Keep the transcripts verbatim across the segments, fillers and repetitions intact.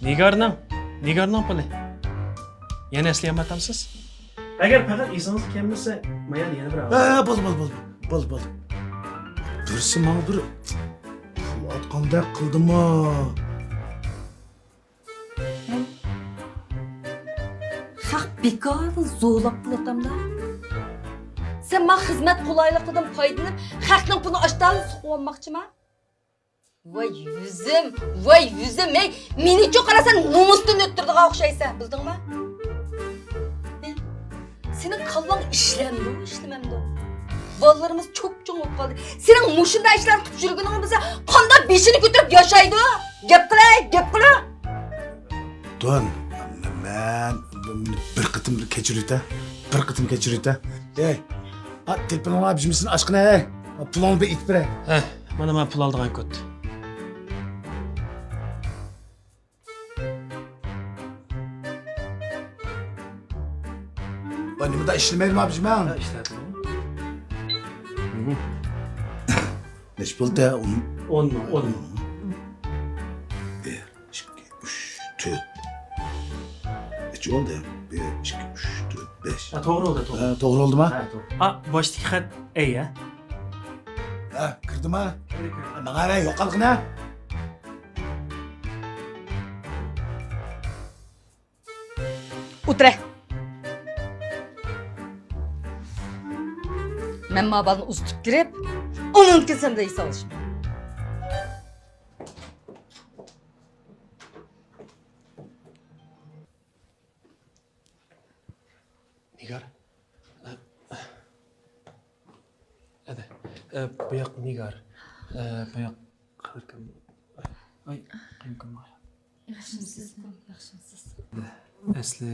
نىگارنىڭ، نىگارنىڭ پۇلى. يەنە ئەسلىيەلمەيۋاتامسىز؟ ئەگەر پەقەت ئېسىڭىزگە كەلمىسە، مايان يەنە بىر ھە، بولدى، بولدى، بولدى، بولدى، بولدى. بىرسى ماڭا بىر پۇل ئاتقاندەك قىلدىمۇ؟ خەق بىكاردىن زورلاپ پۇل ئاتامدا. سەن ما خىزمەت قولايلىقىدىن پايدىلىنىپ، خەقنىڭ پۇلىنى ئاشتان سوقۇۋالماقچىما؟ ۋاي يۈزۈم، ۋاي يۈزۈم، ھەي، مېنىچۇ قارا، سەن نومۇستىن ئۆتتۈرىدىغان ئوخشايسەن، بىلدىڭما؟ ھە؟ سېنىڭ كاللاڭ ئىشلەمدۇ، ئىشلىمەمدۇ؟ بالىلىرىمىز چوپچوڭ بولۇپ قالدى. سېنىڭ مۇشۇنداق ئىشلارنى قىلىپ يۈرگىنىڭنى بىلسە، قانداق بېشىنى كۆتۈرۈپ ياشايدۇ؟ گەپ قىلە، گەپ قىلە! دون، مەن بىر قېتىم كەچۈرۈۋېتە، بىر قېتىم كەچۈرۈۋېتە. ئەي، ئا، تېلېفونۇڭنى ئاپ، جىمىسىنى ئاچقىنە، ئەي. پۇلۇڭنى بېرىپ بېرەي. ھە، مانا مانا پۇل ئالىدىغان كود. ۋاي، نېمىدا ئىشلىمەيدۇ ما بىجمەڭ؟ ھە، ئىشلەتتىم. نەچچە بولدى؟ ئون. ئون، ئون. بىر، ئىككى، ئۈچ، تۆت. نەچچە بولدى؟ بىر، ئىككى، ئۈچ، تۆت، بەش. ھە، توغرا بولدى، توغرا. ھە، توغرا بولدىما؟ ھە، باشتىكى خەت ئەي، ھە؟ ھە، كىردىما؟ كىردى، كىردى. ماڭا ۋە يوقالغىنا. ئولتۇرە. مەن ما بالىنى ئۇزىتىپ كىرىپ، ئۇنىڭدىن كېيىن سەن بىلەن ھېسابلىشىمەن. نىگار. ئەدە. ئە، بۇياق نىگار. ئە، بۇياق قايانكىن؟ ئاي، قايانكىن؟ ياخشىمسىز؟ ياخشىمسىز؟ ئەسلى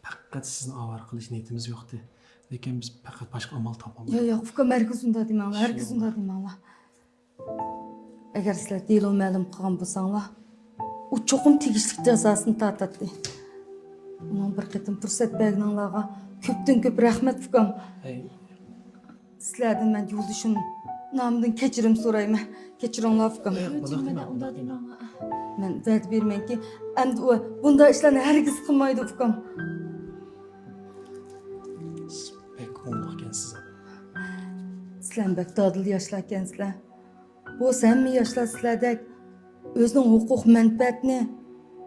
پەقەت سىزنى ئاۋارە قىلىش نىيىتىمىز يوقتى. لېكىن بىز پەقەت باشقا ئامال تاپالمىدۇق. ياق، ياق، ئۇكام، ھەرگىز ئۇنداق دېمەڭلار، ھەرگىز ئۇنداق دېمەڭلار. ئەگەر سىلەر دېلو مەلۇم قىلغان بولساڭلار، ئۇ چوقۇم تېگىشلىك جازاسىنى تارتاتتى. ئۇنىڭ بىر قېتىم پۇرسەت بەرگىنىڭلارغا كۆپتىن كۆپ رەھمەت، ئۇكام. ھەي. سىلەردىن مەن يولدىشىم نامىدىن كەچۈرۈم سورايمەن. كەچۈرۈڭلار، ئۇكام. ياق، ياق، بۇنداق دېمەڭ، بۇنداق دېمەڭ. مەن ۋەدە بېرىمەنكى، ئەمدى ئۇ بۇنداق ئىشلارنى ھەرگىز قىلمايدۇ، ئۇكام. سىز بەك ئوڭلۇق ئىكەنسىز. سىلەرمۇ بەك دادىل ياشلاركەنسىلەر. بولسا ھەممە ياشلار سىلەردەك ئۆزىنىڭ ھوقۇق مەنپەئەتىنى،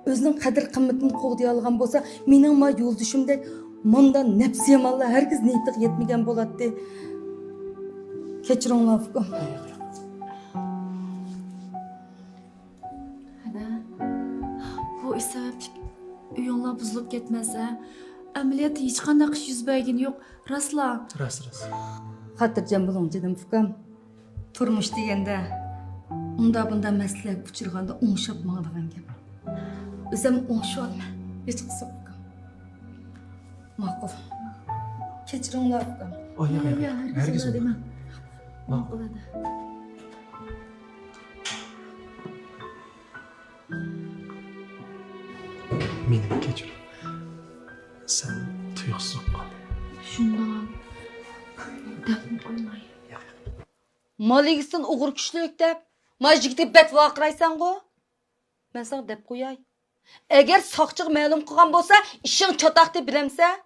ئۆزىنىڭ قەدىر-قىممىتىنى قوغدىيالىغان بولسا، مېنىڭ ما يولدىشىمدەك مۇنداق نەپسى يامانلار ھەرگىز نىيىتىگە يەتمىگەن بولاتتى. كەچۈرۈڭلار، ئۇكام. ھەدە، بۇ ئىش سەۋەبلىك ئۆيۈڭلار بۇزۇلۇپ كەتمەس، ھە؟ ئەمەلىيەتتە ھېچقانداق ئىش يۈز بەرگىنى يوق، راسلا؟ راست، راست. خاتىرجەم بولۇڭ، جېنىم ئۇكام. تۇرمۇش دېگەندە ئۇندا-بۇندا مەسىلىلەرگە ئۇچرىغاندا ئوڭشاپ ماڭىدىغان گەپ. ئۆزۈم ئوڭشىۋالىمەن، ھېچقىسى ئۇكام. ماقۇل. كەچۈرۈڭلار، ئۇكام. ئاي، ياق، ياق، ياق، ھەرگىز ئۇنداق دېمەڭ. ماقۇل. ماقۇل، ھەدە. مېنى كەچۈر. سەن تۇيۇقسىز بولۇپ قالدىڭ. شۇنداق دەپمۇ قويماي. مال ئىگىسىدىن ئوغرى كۈچلۈك دەپ، ما يىگىتكە بەت ۋارقىرايسەنغۇ؟ مەن ساڭا دەپ قوياي. ئەگەر ساقچىغا مەلۇم قىلغان بولسا، ئىشىڭ چاتاقتى، بىلەمسەن؟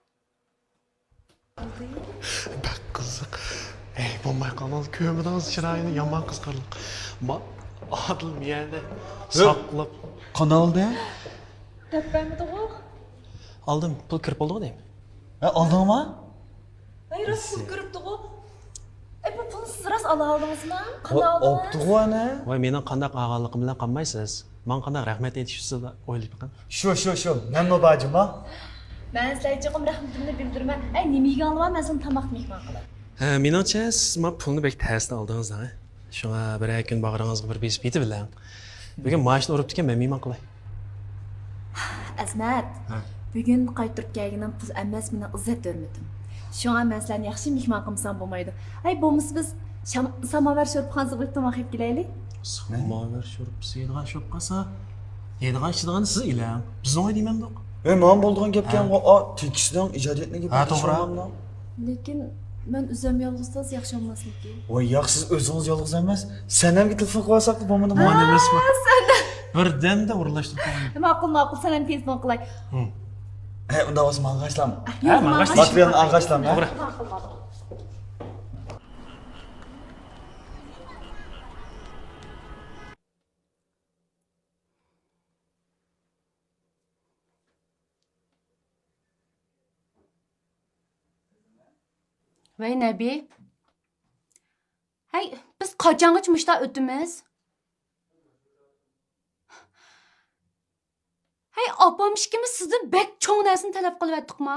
بەك قىزىق. ھەي، بولماي قالماڭ، كۆرمىدىڭىز چىرايىنى، يامان قىزىقارلىق. ما-، ئادىل مىيەنى ساقلاپ. قانالدە؟ دەپ بەرمىدىغۇ؟ ئالدىم، پۇل كىرىپ بولدىغۇ دەيمەن. ھە، ئالدىڭما؟ ھەي، راست پۇل كىرىپتىغۇ. ئەي، بۇ پۇلنى سىز راست ئالالدىڭىزما؟ قانالدىڭىز؟ ئاپتىغۇ ئەنە. ۋاي، مېنىڭ قانداق ئالغانلىقىم بىلەن قالمايسىز. ماڭا قانداق رەھمەت ئېيتىشنى ئويلاپ بېقىڭ. شۇ، شۇ، شۇ. مەنمۇ بار جۇمۇ. مەن سىلەرگە چوقۇم رەھمىتىمنى بىلدۈرىمەن. ئەي، نېمە يېگەنلىرى بار، مەن سىلەرنى تاماقتىن مېھمان قىلاي. ھە، مېنىڭچە سىز ما پۇلنى بەك تەستە ئالدىڭىز ھە. شۇڭا بىرەر كۈن باغرىڭىزغا بىر بېسىپ يېتىۋېلىڭ. بۈگۈن مائاشنى ئۇرۇپتىكەن، مەن مېھمان قىلاي. ئەزمەت، ھە. بۈگۈن قايتۇرۇپ كەلگىنىم پۇل ئەمەس، مېنىڭ ئىززەت ھۆرمىتىم. شۇڭا مەن سىلەرنى ياخشى مېھمان قىلمىسام بولمايدۇ. ئەي، بولمىسا بىز شام-، ساماۋار شورپىخانىسىغا بىر تاماق يەپ كېلەيلى. ساماۋار شورپىسى يەيدىغان ئىش بولۇپ قالسا، يەيدىغان ئىچىدىغان سىز ئېلىڭ. بىز ئوڭاي دېمەمدۇق. ئەي، ماڭا بولىدىغان گەپكەن ھە. ئا، تېكىستنىڭ، ئىجادىيەتنىڭ گېپى ھە، توغرا. لېكىن مەن ئۆزۈم يالغۇز تۇرسا ياخشى بولماسمىكىن؟ ۋاي ياق، سىز ئۆزىڭىز يالغۇز ئەمەس. سەنەمگە تېلېفون قىلىۋالساقلا بولمىدىمۇ؟ مانا ئەمەسمۇ؟ سەنەم. بىردەمدە ئورۇنلاشتۇرۇپ قويايلى. ماقۇل، ماقۇل، سەن ھەم تېلېفون قىلاي. ھە، ئۇنداق بولسا ماڭغاچلام. ھە، ماڭغاچلام. ماتېرىيالنى ئالغاچلام، ھە؟ توغرا. ماقۇل، ماقۇل. ۋەي نەبى. ھەي، بىز قاچانغىچە مۇشۇنداق ئۆتىمىز؟ ھەي، ئاپام ئىككىمىز سىزدىن بەك چوڭ نەرسىنى تەلەپ قىلىۋەتتۇقما؟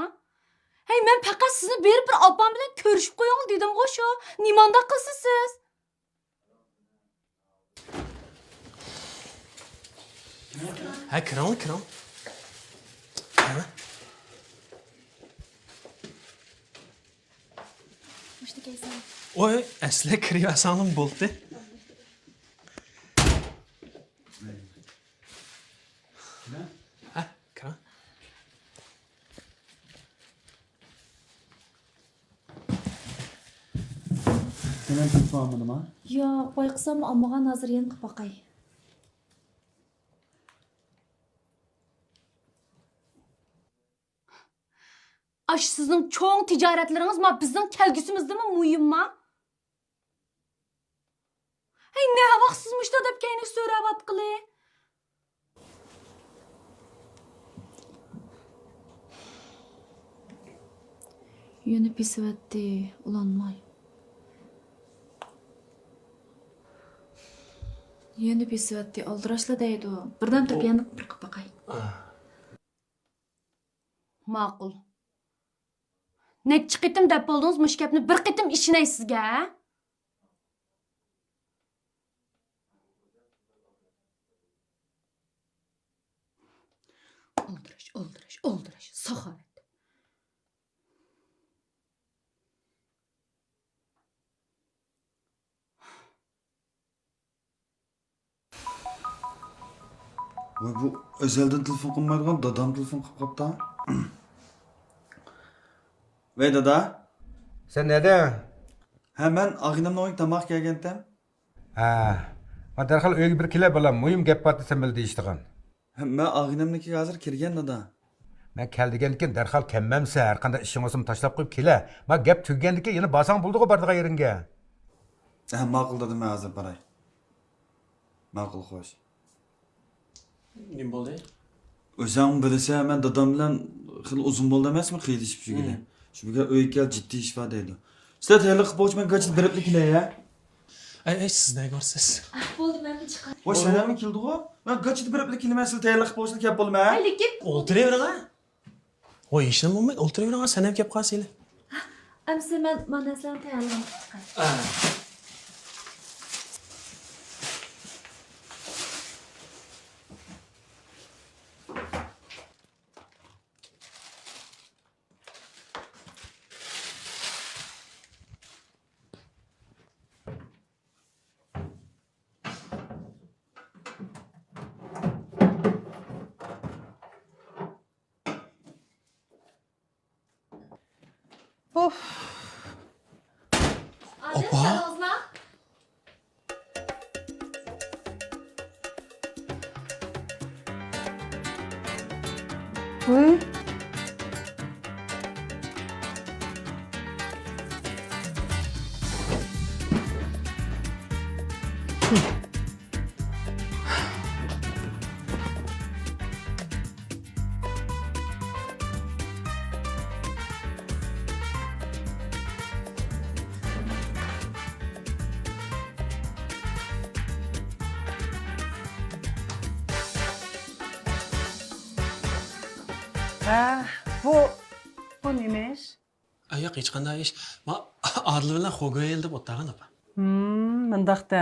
ھەي، مەن پەقەت سىزنى بېرىپ بىر ئاپام بىلەن كۆرۈشۈپ قويۇڭ دېدىمغۇ شۇ. نېمانداق قىلىسىز سىز؟ ھە، كىرىڭ، كىرىڭ. مۇشۇنى كىيسەم. ۋوي، ئەسلى كىرىۋەرسەڭلىمۇ بولدى. ھە، كىرىڭ. سەن ھەم تېلېفون ئالمىدىڭما؟ ياق، بايقىساممۇ ئالمىغان، ھازىر يەنە قىلىپ باقاي. ئاشۇ سىزنىڭ چوڭ تىجارەتلىرىڭىز ما بىزنىڭ كەلگۈسىمىزدىنمۇ مۇھىمما؟ ھەي، نەۋاق سىز مۇشۇنداق دەپ كەينىگە سۆرەۋاتقىلى؟ يەنە بېسىۋەتتى، ئۇلانماي. يەنە بېسىۋەتتى، ئالدىراشلا دەيدۇ. بىردەم تۇرۇپ يەنە بىر قىلىپ باقاي. ماقۇل. نەچچە قېتىم دەپ بولدىڭىز مۇشۇ گەپنى، بىر قېتىم ئىشىنەي سىزگە، ھە؟ ئالدىراش، ئالدىراش، ئالدىراش، ساخاۋەت. ۋاي، بۇ ئەزەلدىن تېلېفون قىلمايدىغان دادام تېلېفون قىلىپ قاپتا. ۋەي، دادا. سەن نەدە؟ ھە، مەن ئاغىنەمنىڭ ئۆيىگە تاماققا كەلگەنتىم. ھە. ما دەرھال ئۆيگە بىر كېلە، بالام. مۇھىم گەپ بار سەن بىلەن دېيىشىدىغان. ھە، مەن ئاغىنەمنىڭكىگە ھازىر كىرگەن، دادا. مەن كەل دېگەندىكىن دەرھال كەلمەمسەن، ھەرقانداق ئىشىڭ بولسىمۇ تاشلاپ قويۇپ كېلە. ما گەپ تۈگىگەندىكىن يەنە بارساڭ بولدىغۇ بارىدىغان يېرىڭگە. ھە، ماقۇل دادا، مەن ھازىر باراي. ماقۇل، خوش. نېمە بولدى؟ ئۆزۈڭ بىلىسەن، مەن دادام بىلەن خېلى ئۇزۇن بولدى ئەمەسمۇ قېيىدىشىپ يۈرگىلى. مم. شۇ بىگە ئۆيگە كەل، جىددىي ئىش بار دەيدۇ. سىلەر تەييارلىق قىلىپ بولغۇچە مەن گاچىدا بېرىپلا كېلەي، ھە؟ ئەي، ئەي، سىز نەگە بارسىز؟ بولدى، مەنمۇ چىقاي. ۋاي، سەنەممۇ كېلىدىغۇ؟ مەن گاچىدا بېرىپلا كېلىمەن، سىلەر تەييارلىق قىلىپ بولغۇچە كېلىپ بولىمەن. ئەي، لېكىن ئولتۇرۇۋېرىڭ، ھە؟ ۋاي، ھېچنېمە بولمايدۇ، ئولتۇرۇۋېرىڭ، سەن ھەم كەپ قالسىلى. ئەمىسە مەن مانا نەرسىلەرنى تەييارلىغان چىقاي. ئا. ئۇف. ئاپا. ۋۇي. ھە، بۇ، بۇ نېمە ئىش؟ ئا، ياق، ھېچقانداق ئىش. ما، ئادىل بىلەن خوگويىل دەپ ئولتۇرغان، ئاپا. ھىم، مۇنداق دە.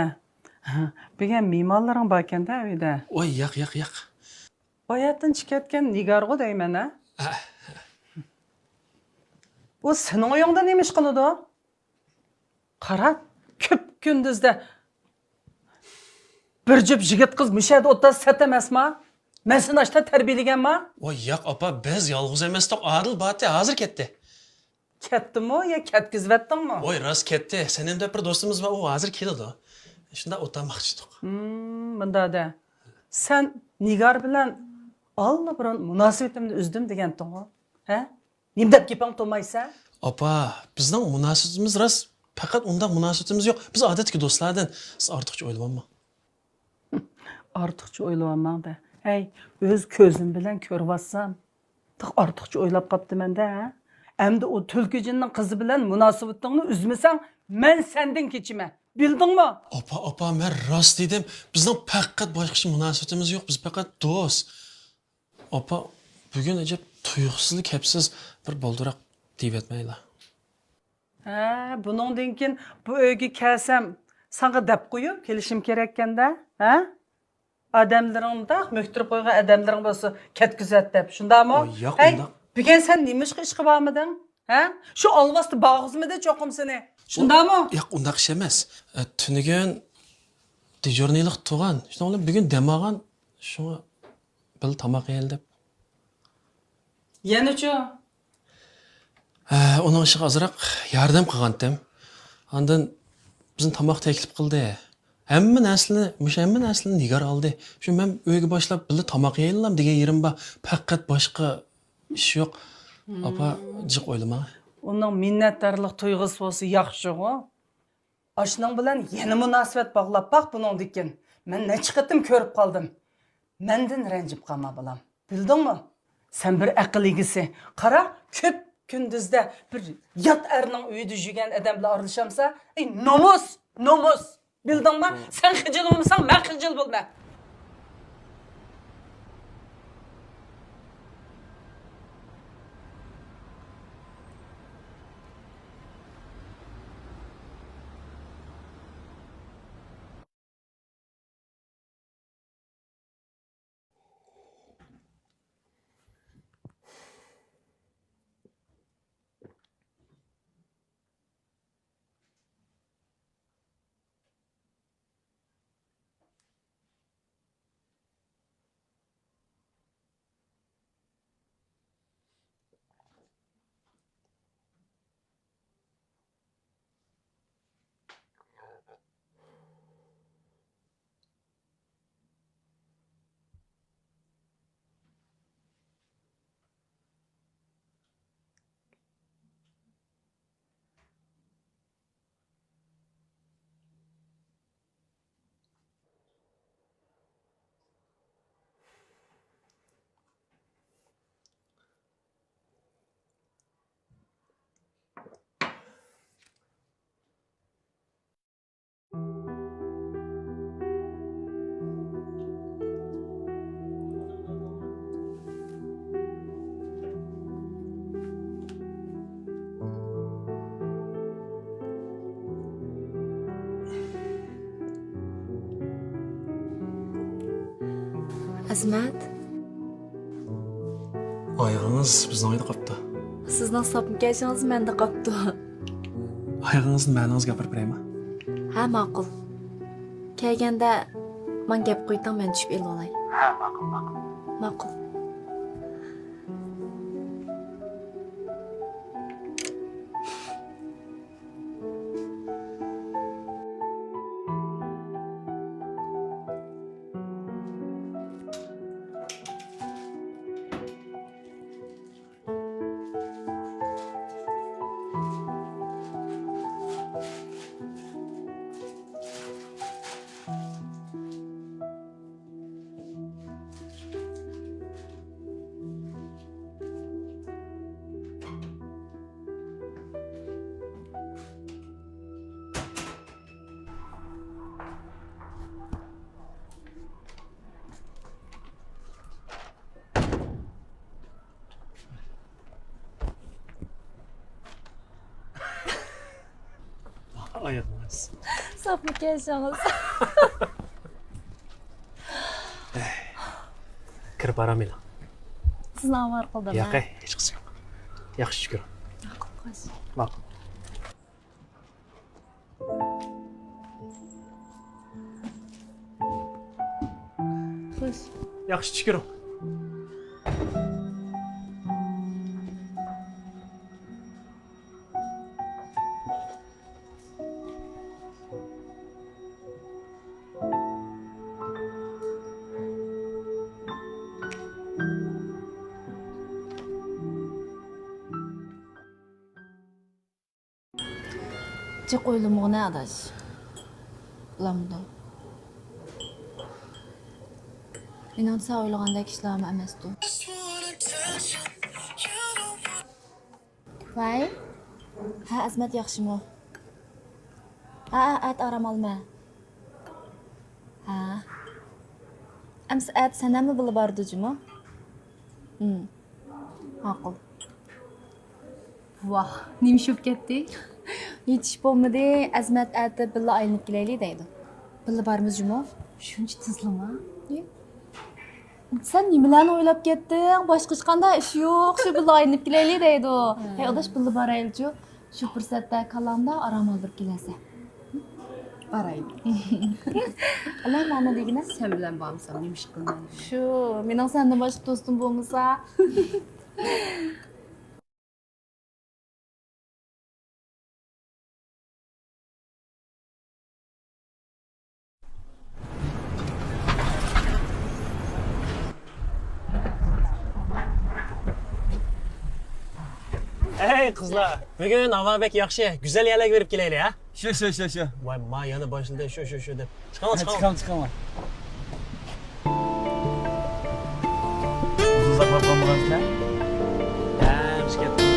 بۈگۈن مېھمانلىرىڭ باركەن-دە ئۆيدە. ۋاي، ياق، ياق، ياق. باياتىن چىقىۋەتكەن نىگارغۇ دەيمەن، ھە؟ ئە. ئۇ سېنىڭ ئۆيۈڭدە نېمە ئىش قىلىدۇ؟ قارا، كۈپ-كۈندۈزدە بىر جۈپ يىگىت قىز مۇشۇ يەردە ئولتۇرسا سەت ئەمەسما؟ مەن سېنى ئاشتا تەربىيەلىگەنما؟ ۋاي، ياق، ئاپا، بىز يالغۇز ئەمەستۇق، ئادىل بارتى، ھازىر كەتتى. كەتتىمۇ يا كەتكۈزۈۋەتتىڭمۇ؟ ۋاي، راست كەتتى. سەنەم دەپ بىر دوستىمىز بار، ئۇ ھازىر كېلىدۇ. شۇنداق ئولتۇرماقچىدۇق. ھىم، مۇنداق دە. سەن نىگار بىلەن ئاللىبۇرۇن مۇناسىۋىتىمنى ئۈزدۈم دېگەنتىڭغۇ؟ ھە؟ نېمە دەپ گېپىڭ تومايسەن؟ ئاپا، بىزنىڭ مۇناسىۋىتىمىز راست، پەقەت ئۇنداق مۇناسىۋىتىمىز يوق. بىز ئادەتتىكى دوستلاردىن. سىز ئارتۇقچە ئويلىۋالماڭ. ئارتۇقچە ئويلىۋالماڭ دە. ھەي، ئۆز كۆزۈم بىلەن كۆرۈۋاتسام، تېخى ئارتۇقچە ئويلاپ قاپتىمەن دە، ھە؟ ئەمدى ئۇ تۈلكىجىننىڭ قىزى بىلەن مۇناسىۋىتىڭنى ئۈزمىسەڭ، مەن سەندىن كېچىمەن. بىلدىڭمۇ؟ ئاپا، ئاپا، مەن راست دېدىم. بىزنىڭ پەقەت باشقىچە مۇناسىۋىتىمىز يوق. بىز پەقەت دوست. ئاپا، بۈگۈن ئەجەب تۇيۇقسىزلا كەپسىز، بىر بالدۇراق دېيىۋەتمەيلا. ھە، بۇنىڭدىن كېيىن بۇ ئۆيگە كەلسەم، ساڭا دەپ قويۇپ كېلىشىم كېرەككەندە، ھە؟ ئادەملىرىڭ مۇنداق مۆكتۈرۈپ قويغان ئادەملىرىڭ بولسا كەتكۈزەت دەپ، شۇنداقمۇ؟ ئاي، ياق، ھەي، ئۇنداق. بۈگۈن سەن نېمىشقا ئىشقا بارمىدىڭ؟ ھە؟ شۇ ئالۋاستى باغلىمىدى چوقۇم سېنى. شۇنداقمۇ؟ ياق، ئۇنداق ئىش ئەمەس. ئە، تۈنۈگۈن دېجۇرنىيلىق تۇغان، شۇنىڭ بىلەن بۈگۈن دەم ئالغان، شۇڭا بىللە تاماق يەيلى دەپ. يەنىچۇ؟ ھە، ئۇنىڭ ئىشىغا ئازراق ياردەم قىلغانتىم. ئاندىن بىزنى تاماق تەكلىپ قىلدى. ھەممە نەرسىنى، مۇشۇ ھەممە نەرسىنى نىگار ئالدى. شۇ مەن ئۆيگە باشلاپ بىللە تاماق يەيلىلام دېگەن يېرىم بار. پەقەت باشقا ئىش يوق. ئاپا، جىق ئويلىماڭ. ئۇنىڭ مىننەتدارلىق تۇيغۇسى بولسا ياخشىغۇ. ئاشۇنىڭ بىلەن يەنە مۇناسىۋەت باغلاپ باق بۇنىڭدىن كېيىن. مەن نەچچە قېتىم كۆرۈپ قالدىم. مەندىن رەنجىپ قالما، بالام. بىلدىڭمۇ؟ سەن بىر ئەقىل ئىگىسى. قارا، كۆپ كۈندۈزدە بىر يات ئەرنىڭ ئۆيىدە يۈرگەن ئادەم بىلەن ئارىلىشامسەن؟ ئەي، نومۇس، نومۇس! بىلدىڭمۇ؟ سەن خىجىل بولمىساڭ، مەن خىجىل بولىمەن. ئەزىمەت. ئايىغىڭىز بىزنىڭ ئۆيدە قاپتۇ. سىزنىڭ ساپما كەيشىڭىز مەندە قاپتۇ. ئايىغىڭىزنى مەنىڭىزگە ئاپىرىپ بېرەيمۇ؟ ھە، ماقۇل. كەلگەندە ماڭا گەپ قويتۇڭ، مەن چۈشۈپ ئېلىۋالاي. ھە، ماقۇل، ماقۇل. ماقۇل. ئاياغىڭىز. ساپمۇ كەلسىڭىز. كىرىپ ئارام ئېلىڭ. سىزنى ئاۋارە قىلدىم، ياق، ھە؟ ھېچقىسى يوق. ياخشى چۈشكۈرۈڭ. ماقۇل، خوش. ماقۇل. خوش. ياخشى چۈشكۈرۈڭ. جىق ئويلىمىغىنە ئاداش. بولامدۇ؟ مېنىڭچە سەن ئويلىغاندەك ئىشلارمۇ ئەمەستۇ. ۋاي. ھە، ئەزىمەت ياخشىمۇ؟ ھە، ھە، ئەتە ئارام ئالىمەن. ھە. ئەمسە ئەتە سەنەممۇ بىللە بارىدۇ جۇمۇ؟ ھىم. ماقۇل. ۋاھ، نېمە ئىش بولۇپ كەتتى؟ ھېچ ئىش بولمىدى، ئەزىمەت ئەتە بىللە ئايلىنىپ كېلەيلى دەيدۇ. بىللە بارىمىز جۇمۇ؟ شۇنچە تېزلىما؟ سەن نېمىلەرنى ئويلاپ كەتتىڭ؟ باشقا ھېچقانداق ئىش يوق، شۇ بىللە ئايلىنىپ كېلەيلى دەيدۇ. ھە. ھەي ئاداش، بىللە بارايلىچۇ. شۇ پۇرسەتتە كاللاڭدا ئارام ئالدۇرۇپ كېلەرسەن. بارايلى. ئالا مانا دېگىنە. سەن بىلەن بارمىسام نېمە ئىش قىلىمەن؟ شۇ، مېنىڭ سەندىن باشقا دوستۇم بولمىسا. ھەي قىزلار، بۈگۈن ھاۋا بەك ياخشى، گۈزەل يەرلەرگە بېرىپ كېلەيلى ھە. شۇ، شۇ، شۇ، شۇ. ۋاي ما يەنە باشلىدى شۇ، شۇ، شۇ دەپ. چىقىڭلار، چىقىڭلار. چىقىڭلار، چىقىڭلار. ئۇزۇن ساقلاپ قالمىغانسىلەر؟ ھە، بىز كەتتۇق.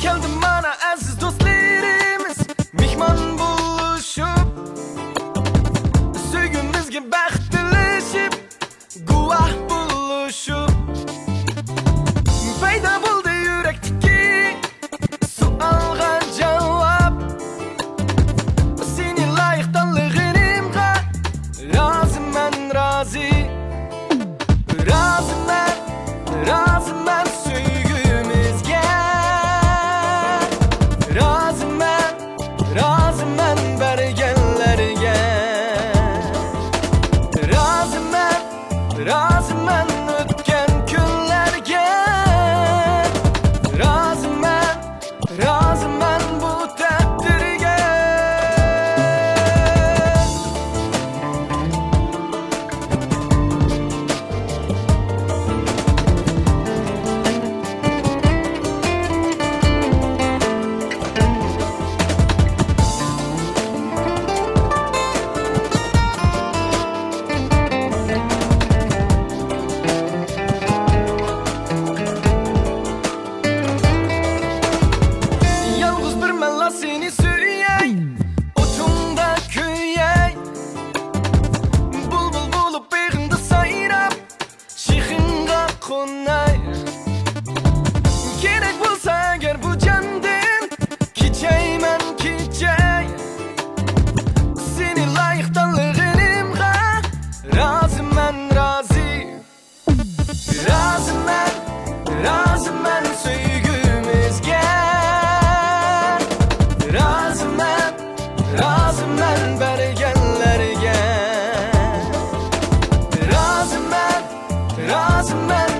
كەلدى مانا ئەزىز دوستلىرىمىز، مېھمان بولۇشۇپ، سۆيگۈمىزگە بەخت تىلىشىپ، گۇۋاھ بولۇشۇپ، پەيدا بولدى يۈرەكتىكى سوئالغا جاۋاب. سېنى لايىق تاللىغىنىمغا رازىمەن، رازى. رازىمەن، رازىمەن سۆيگۈمىزگە. رازىمەن، رازىمەن بەرگەنلەرگە. رازىمەن، رازىمەن ئۆتكەن كۈنلەرگە. رازىمەن، رازىمەن بۇ تەقدىرگە. يالغۇز بىرمەنلا سېنى سۆيەي، ئوتۇڭدا كۆيەي. بۇلبۇل بولۇپ بېغىڭدا سايراپ، شېخىڭغا قوناي. كېرەك بولسا ئەگەر بۇ جاندىن، كېچەيمەن، كېچەي. سېنى لايىق تاللىغىنىمغا رازىمەن، رازى. رازىمەن، رازىمەن سۆيگۈمىزگە. رازىمەن، رازىمەن بەرگەنلەرگە. رازىمەن، رازىمەن